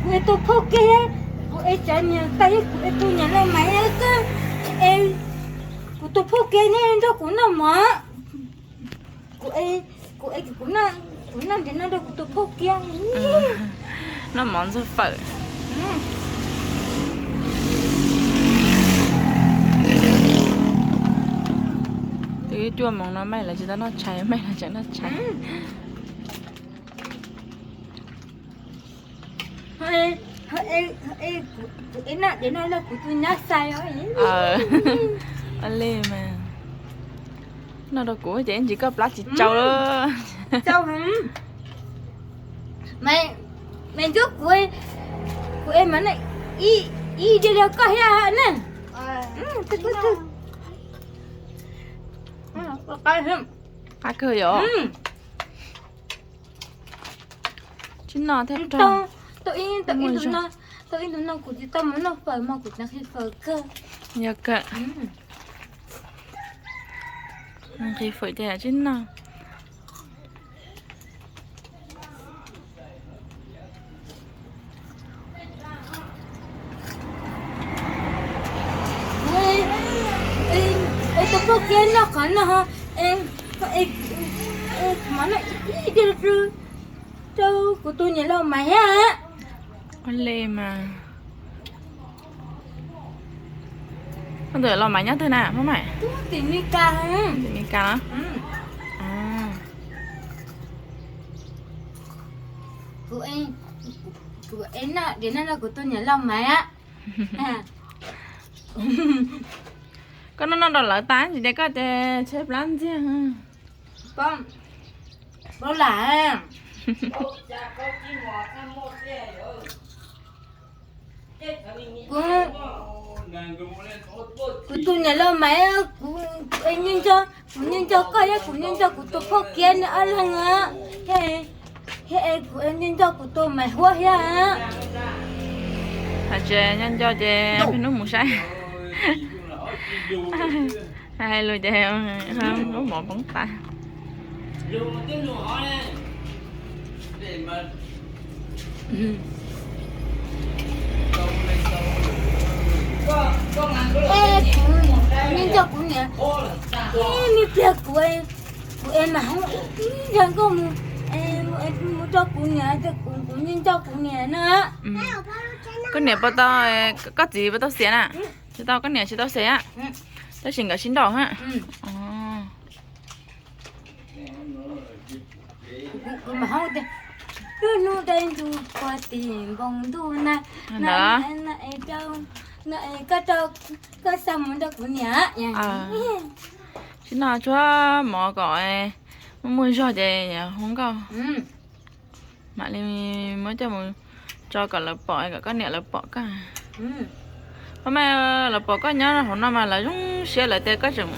Es tus phauj kiag, kuv es cov niam tais, kuv es tus niam laus Maiv, es kuv tus phauj kiag ne nrog kuv noj mov. Kuv, kuv, kuv noj ntiav no rau kuv tus phauj kiag. Noj mov ntxuag fawm. Twb cuaj moos no Maiv lawv tsis tau noj tshais, Maiv lawv tseem noj tshais. Kuv es noj diav no rau kuv tus nyab Xais os. Ua li mas, noj rau kuv ces ib ntsis koj plab tsis tsau lawm. Maiv ntxuab kuv, kuv es mas ib diav li koj thiab na. Qab kawg yom. Tsis noj thiab. Tau ib ntu no, tau ib ntu no kuv tsis tau mus noj fawm mas kuv tseem nqhis fawm kawg. Yog kawg. Nqhis fawm ces tsis noj. Es tus phauj kiag noj qhov no, es kuv mam noj ib diav rau kuv tus niam laus Maiv thiab. Ua li mas. Koj tus niam laus Maiv nyob twg na Phab Maiv? Tim Mes Kas. Tim Mes Kas los? Kuv es noj diav no rau kuv tus niam laus Maiv. Koj noj noj rau lawv tas ces koj ces tsheb plab ntxiag. Paub lam. Kuv tus niam laus Maiv, kuv nco, kuv nco nco koj thiab kuv nco nco kuv tus phauj kiag nws ob leeg thiab, kuv nco nco kuv tus Maiv Huab thiab. Hais tsis nco nco ces peb hnub mus saib. Hais lus ces lub mov poob tas. Kuv nco kuv niam, ib me pliag kuv, kuv es mas hoob ib zag nkauj mus, mus rau kuv niam, kuv nco kuv niam na. Koj niam puas tau, koj txiv puas tau xiam na? Tsis tau, koj niam tsis tau xiam a. Tab sis nkawd sib nrauj ha. Kuv mam hauj tias, lub hnub dai ntuj pua tim npoo ntuj na, no es koj xa mus rau kuv niam. Tsis noj, tshuab mov kom muaj muaj zog ces hu nkauj. Mam li muab coj mus tso kom lawv pom, kom koj niam lawv pom koj. Ua mas lawv pom koj nyob hauv no mas lawv zoo siab, lawv tias koj tseem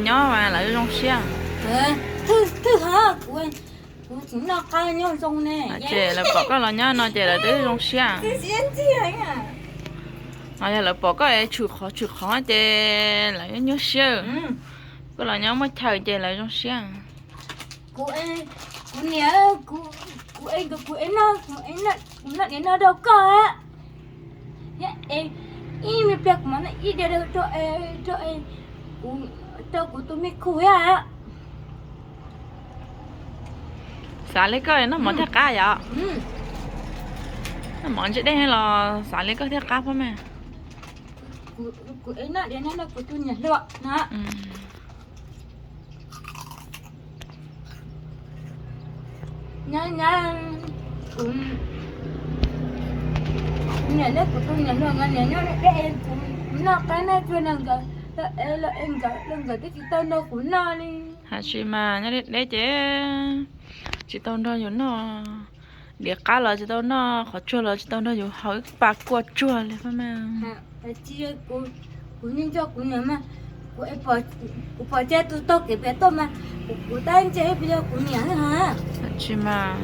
nyob mas lawv zoo siab. Twb ho kuv, kuv tsis noj qab nyob zoo ne. Ces lawv pom koj los nyob no ces lawv twb zoo siab. Ho yog lawv pom koj tshwm qhov tshwm qhov ces lawv nyuaj siab. Koj los nyob muaj chaw ces lawv zoo siab. Kuv, kuv niam, kuv es, kuv es noj, kuv noj diav no rau koj. Ib me pliag kuv mam noj ib diav rau, rau, rau kuv tus me khub thiab. Xav li koj noj mov thiaj qab yom. Noj mov ntsej dej los xav li koj thiaj qab Phab Maiv. Kuv es noj diav no rau kuv tus niam hluas na. Nyab, nyab, kuv niam thiab kuv tus niam hluas nkawd niam nyob deb, kuv noj qab noj tsuag no nkawd, nkawd, nkawd twb tsis tau nrog kuv noj li. Hais tsis mas nyob deb deb ces tsis tau nrog yus noj. Diav qab los tsis tau noj, qhov tsuag los tsis tau nrog yus haus ib pas kua tsuag li Phab Maiv. Kuv nco kuv niam mas, kuv pom kiag tus taug kev pem tuaj mas kuv tab ntsia pes yog kuv niam xwb ha. Tsis mas.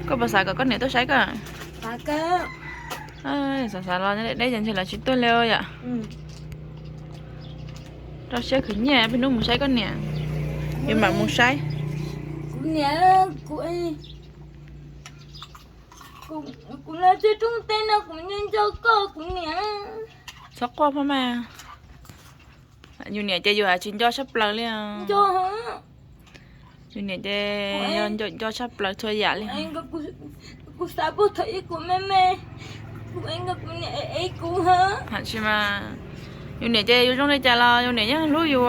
Koj puas xav kom koj niam tuaj saib koj? Xav, xav los deb deb ces ntshe lawv tsis tuaj li yom. Rau siab khwv nyiaj peb hnub mus saib koj niam. Yus mam mus saib. Kuv niam, kuv, kuv los txog rooj teb no kuv nco nco koj kuv niam. Txhob quaj Phab Maj. Yus niam ces yus hais tsis nco tshaj plaws li. Yus niam ces yog nco tshaj plaws txhua yam li. Kuv xav puag thaum ub kuv me me, kuv ev kuv niam ev kuv. Hais tsis mas, yus niam ces yus zoo li cas los yus niam yeej hlub yus.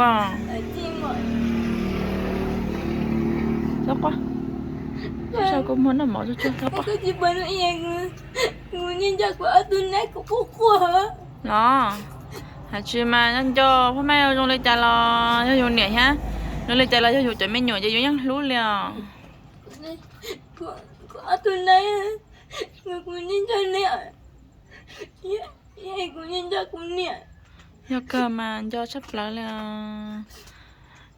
Txhob quaj, kuv muag noj mov tsuag tsuag txhob quaj. Kuv nco nco kuv ob tug neeb kuv quaj quaj. Los, hais tsis mas nco nco Phab Maj zoo li cas los yog yus niam thiab, zoo li cas los yog yus cov me nyuam ces yus yeej hlub li os. Kuv ob tug neeb, kuv nco nco neb, kuv nco nco kuv niam. Yog kawg mas nco tshaj plaws li os.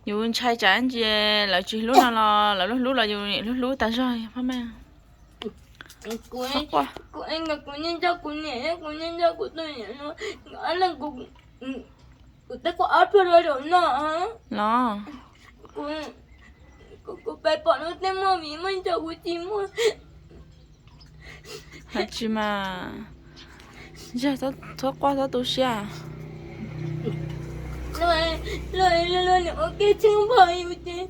Yus ntshai tsam ntsis lawv tsis hlub no los lawv lub hlub los yus niam lub hlub tas zog Phab Maj. Kuv, kuv nco nco kuv niam, kuv nco nco kuv tus niam, ob leeg kuv, kuv tej kuv ob pluag rau zaum no. Los, kuv pais pom lub tej muaj vim muaj ncaus kuv tsis muaj. Hais tsis mas, zag txhob quaj txhob tu siab. Luag niam ua ke tsheej npog yus ces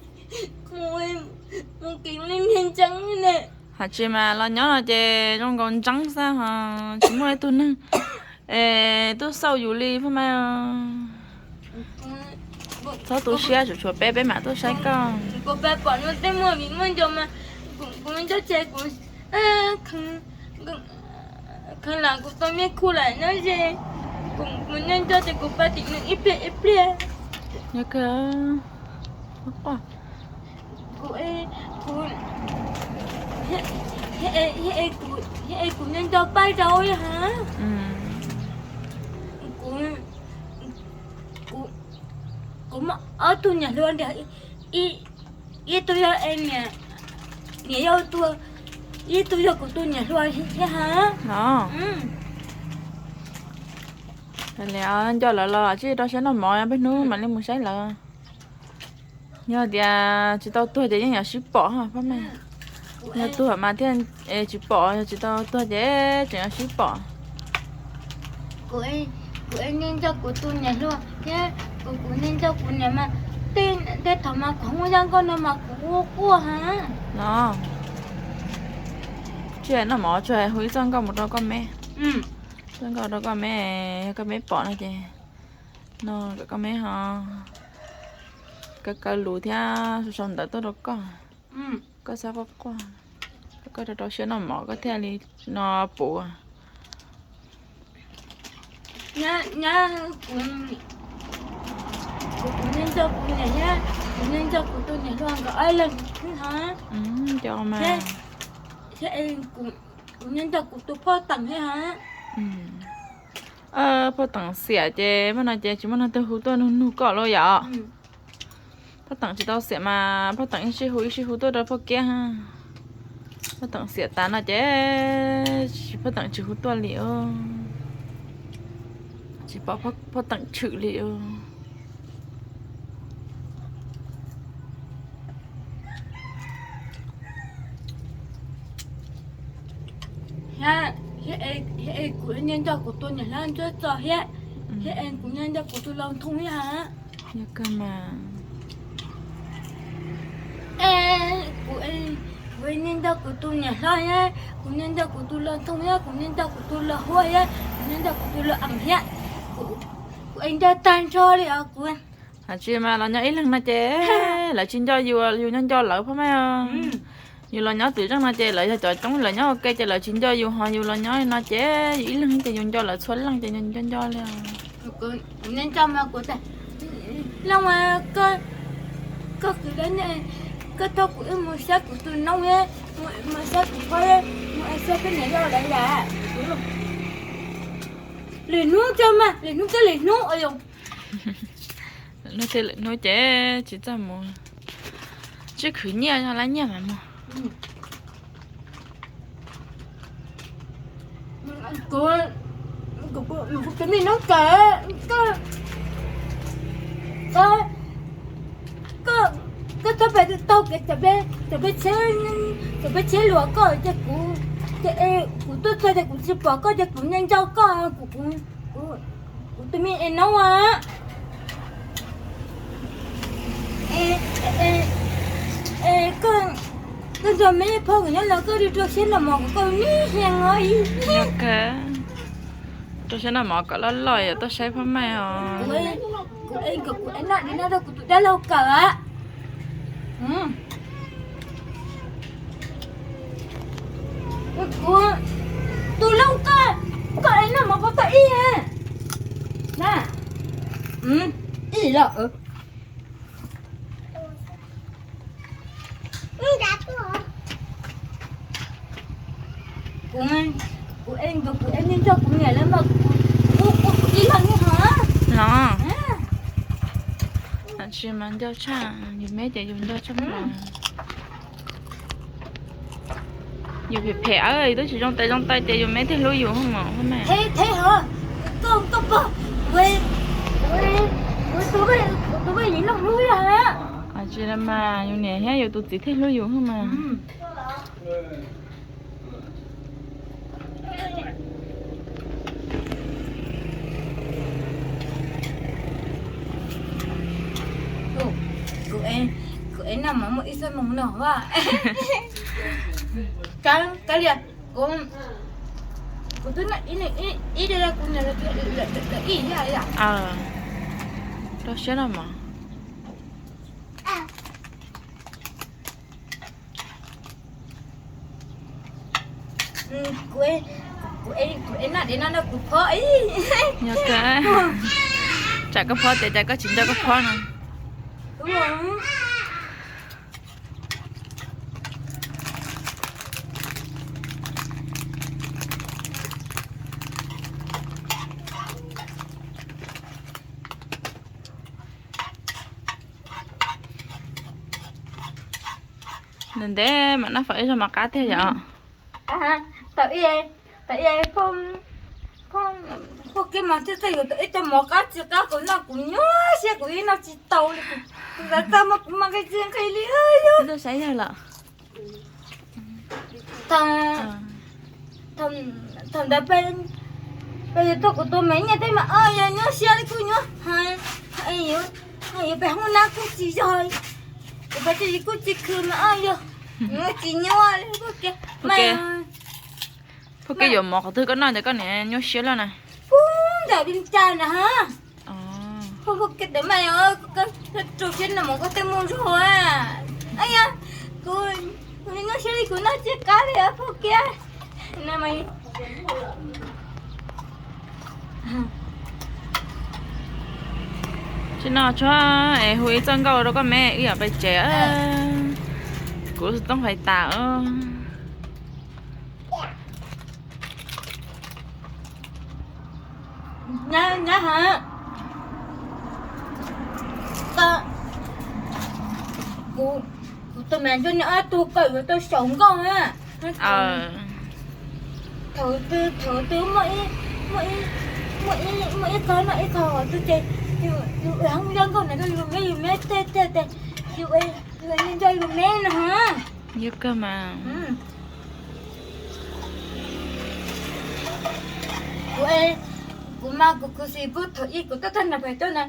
mus kev li niag ntseeb ne. Hais tsis mas los nyob no ces zoo nkaus ntseeb xwb ho tsis muaj ib tug neeg es tuaj xauj yus li Phab Maj. Txhob tu siab, tsuas tshuav peb, peb mam tuaj saib koj. Kuv pais pom lub tej muaj vim muaj ncaus mas kuv nco ces kuv kheev lam kuv tau me khu lawm no ces kuv nco nco ces kuv pais tim nws ib pliag ib pliag. Yog kawg, txhob quaj. Kuv, kuv, thiab es kuv nco nco Paj Zau li hab. Kuv, kuv muaj ob tug niam hluas ntiag, ib tug yog niam, niam yau tus, ib tug yog kuv tus niam hluas thiab hab. Nco lawv los tsij rau siab noj mov, peb hnub mam li mus saib lawv. Yog tias tsis tau tuag ces yeej yuav sib pom Phab Maj. Yog tuag mas thiaj tsis pom, yog tsis tau tuag ces tseem yuav sib pom. Kuv nco nco kuv tus niam hluas thiab kuv, kuv nco nco kuv niam mas tej, tej thaum mas kuv hu zaj nkauj no mas kuv quaj quaj hab. Los, tsis noj mov tsuas hu ib zaj nkauj mus rau koj me. Zaj nkauj rau koj me, yog koj me pom no ces no kom koj me ho kaw kaw lus thiab sau sau ntawv tuaj rau koj. Koj txhob quaj quaj, koj rau rau siab noj mov koj thiaj li no puv. Nyab, kuv, kuv nco kuv niam thiab kuv nco kuv tus niam hluas nkawd ob leeg hab. Nco mas. Kuv nco nco kuv tus phauj Teem thiab hab. Phauj Teem xiam ces muaj no ces tsis muaj leej twg hu tuaj nug nug koj lawm yom. Phauj Teem tsis tau xiam mas phauj Teem ib sij hu ib sij hu tuaj rau phauj Kiab. Phauj Teem xiam tas no ces phauj Teem tsis hu tuaj li os. Tsis pom phauj Teem tshwm li os. Thiab es kuv nco nco kuv tus niam hluas Ntsuab Txos thiab, thiab es kuv nco nco kuv tus laus Nthooj thiab hab. Yog kawg mas. Kuv, kuv nco nco kuv tus niam hluas thiab, kuv nco nco kuv tus laus Nthooj thiab, kuv nco nco kuv tus laus Huab thiab, kuv nco nco kuv tus laus Eem thiab. Kuv nco tag nrho li os kuv. Hais tsis mas los nyob ib leeg no ces lawv tsis nco yus, yus nco nco lawv phauj Maj. Yus los nyob twm zeej no ces lawv yog cov coob, lawv nyob ua ke ces lawv tsis nco yus, ho yus los nyob no ces yus ib leeg ces yus nco lawv txhua leej ces nco nco li. Kuv nco mas kuv, Looj, koj kwv, koj thauj kuv wb mus saib kuv tus noob, mus saib kuv phauj, mus saib peb niam yau lawv yam. Lwm hnub tso mas, lwm hnub thiab lwm hnub os yom. Lwm hnub thiab lwm hnub ces tsis txaj muag, tsis khwv nyiaj, lab nyiaj mas muag. Kuv, kuv, kuv tus me noob kawg, koj, koj, koj Koj pais taug kev cov peb tsheb, cov peb tsheb luas koj ces kuv, ces kuv tuaj txog ces kuv tsis pom koj ces kuv nco nco koj, kuv, kuv tus me es noob a. Es koj, koj nrog me phauj nyob los koj rau siab noj mov kom koj nib hias os. Rau siab noj mov kom loj loj yom, tuaj saib phab maj os. Kuv, kuv es noj di no rau kuv tus dab laug kawm a. Kuv, tus laug koj, koj es noj mov puas tau ib na? Ib los. Kuv, kuv es, kuv es nrog kuv niam lawv mas kuv, kuv ib los nws hov los. Tsis mas nco tshaj, yus me ces yus nco tshaj plaws. Yus phem phem, yus twb tsis zoo tes zoo taw ces yus me thiaj hlub yus mas. Thiab hov, koj, koj pog, kuv, kuv tus poj niam no hlub yog. Tsis mas yus niam thiab yus tus txiv thiaj hlub yus mas. Kuv es noj mov muaj ib xuab moos no vaj. Kab lias, kuv, kuv twb noj ib, ib, ib, kuv noj ib yam. Rau siab noj mov. Kuv, kuv es noj di no no kuv phob ib. Yog kawg. Tsam koj phob tias cas koj tsis nco koj phob no. Ntev ntev mam noj fawm ib zaug mov qab tiag yom. Tau ib, tau ib, phooj, phooj Kiab mas thiaj txawj yuav tau ib co mov qab tsis qab kom noj, kuv nyuaj siab kuv yeej noj tsis tau li. Kuv xav txog mas kuv mas nqi tsis nqi li. Thaum ntawd peb yuav tuaj kuv tus me nyuam tej mas o yog nyuaj siab li kuj nyuaj hais, yuav peb hoob nab kuj tsis yog, kuv peb tsis kuj tsis khwv mas o yog nyuaj tsis nyuaj li. Phooj Kiab, Phooj Kiab yuav mov qhov twg koj noj ntawd koj niam nyuaj siab lawm na. Pub ntawm li cas na ha. Phooj Kiab tes mas rau siab noj mov koj tej mus zog a. Yog kuv nyuaj siab li kuv noj tsis qab li Phooj Kiab. Tsis noj tsuag es hu ib txoj nkauj rau koj me wb yam pais tsev. Kuv xov tooj fais tas. Nyab, nyab ha. Kuv, kuv tus me ntsuag nyob ob tug kawm yuav tau xyaum nkauj na. Thaum twg, thaum twg muaj ib, muaj ib, muaj ib qho noj ib qho haus twg ces yus hoob yog nkauj na, yus me, yus me tej tej tes, yus, yus nco yus me no ha. Yog kawg mas. Kuv, kuv mas kuv khuv xim puag thaum ib kuv tuaj tag nrho pem tuaj na,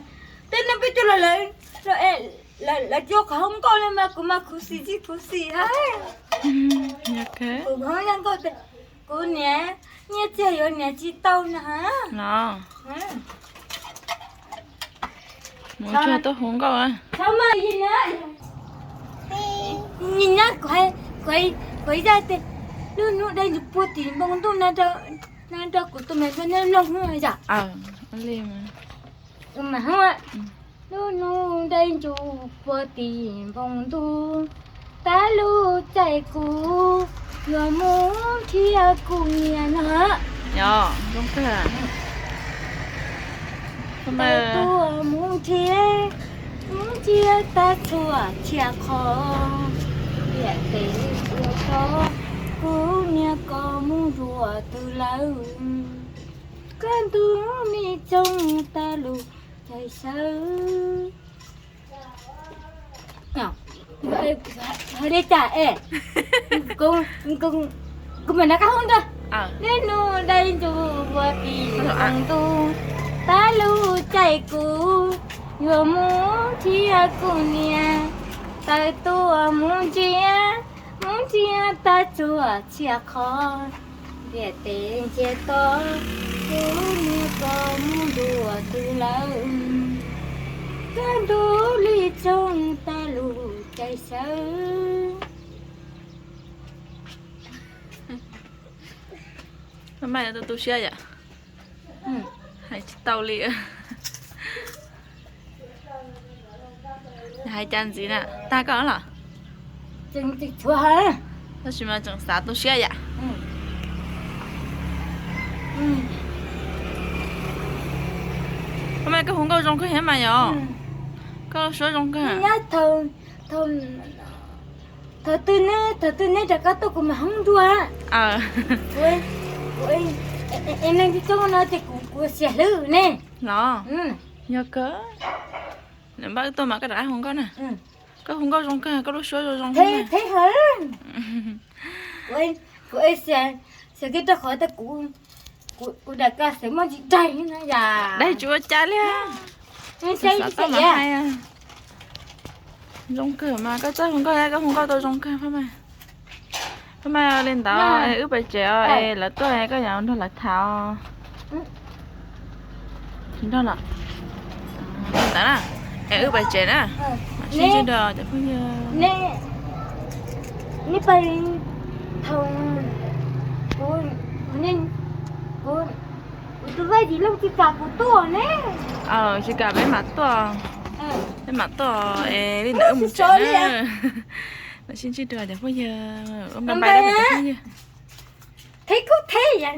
tej neeg peb tuaj los lawv, lawv cua qhov hoob nkauj li mas kuv mas khuv xim tsis khuv xim ha. Kuv hoob yog nkauj, kuv niam nyiaj txiag yuav niam tsis tau na ha. Mus tsuag tuaj hu nkauj. Nyiam nyab, kuv, kuv, kuv yaj tes lub hnub dai ntsws puag tim npoo ntuj na, rau kuv tus me ntsuag nyob loog yom. Mas lub hnub dai ntsws puag tim npoo ntuj, tab lub caij kuv yuav mus nrhiav kuv niam no. Tuaj mus nrhiav, mus nrhiav tag txhua txhia qhov, liam tes ua tso kuv niam koj mus dua twg lawm. Kaj ntug me tsoog tag lub caij sawv. Hais li cas es, kuv mam nrog koj hu nrog. Nej nug dai ntsuag ua pim ntuj, tab lug caij kuv yuav mus nrhiav kuv niam, tawm tuaj mus ntsia, mus ntsia tag tsuag txhia qhov, ntiaj teb ntsiag to, kuv niam koj mus dua twg lawm, kaj ntug li tsoog tag lub caij sawv. Maj maj tu tu siab yom. Hais tsis tau li. Hais cas ntxiv na, tag koj los? Tab sis mas tseem xav tu siab yam. Ua mas koj hu nkauj zoo kawg thiab mas yom. Koj suab zoo kawg. Thaum twg ne, thaum twg neb rov qab tuaj kuv mam hoob dua. Kuv, kuv, es neeg coob coob no ces kuv, kuv xiam hlwb ne. Los, yog kawg. Npaj wb tuaj mas koj rov qab hu nkauj na. Koj hu nkauj zoo kawg, koj lub suab zoo zoo. Kuv, kuv, xiam kiag rau qhov tias kuv, kuv daim ka xeem muaj ntsis daig no yom. Daig tsis ua cas li. Xav tau mas hais. Zoo kawg mas koj txawj hu nkauj, koj hu nkauj tau zoo kawg Phaj Maj. Phaj Maj, li ntawd es wb pais tsev os, es lawv tuaj es koj yuav nrog lawv tham os. Tsis nrog los? Li ntawd na, es wb pais tsev na. Sib ntsib dua cov phooj ywg. Neb pais, thaum kuv, kuv, kuv tus Vaj Yim Looj tsis kam kuv tuaj ne. Tsis kam peb mam tuaj, peb mam tuaj es li ntawd wb mus tsev na. Sib ntsib dua cov phooj ywg, ua npaj npaj cov phooj ywg. Theb kub theb.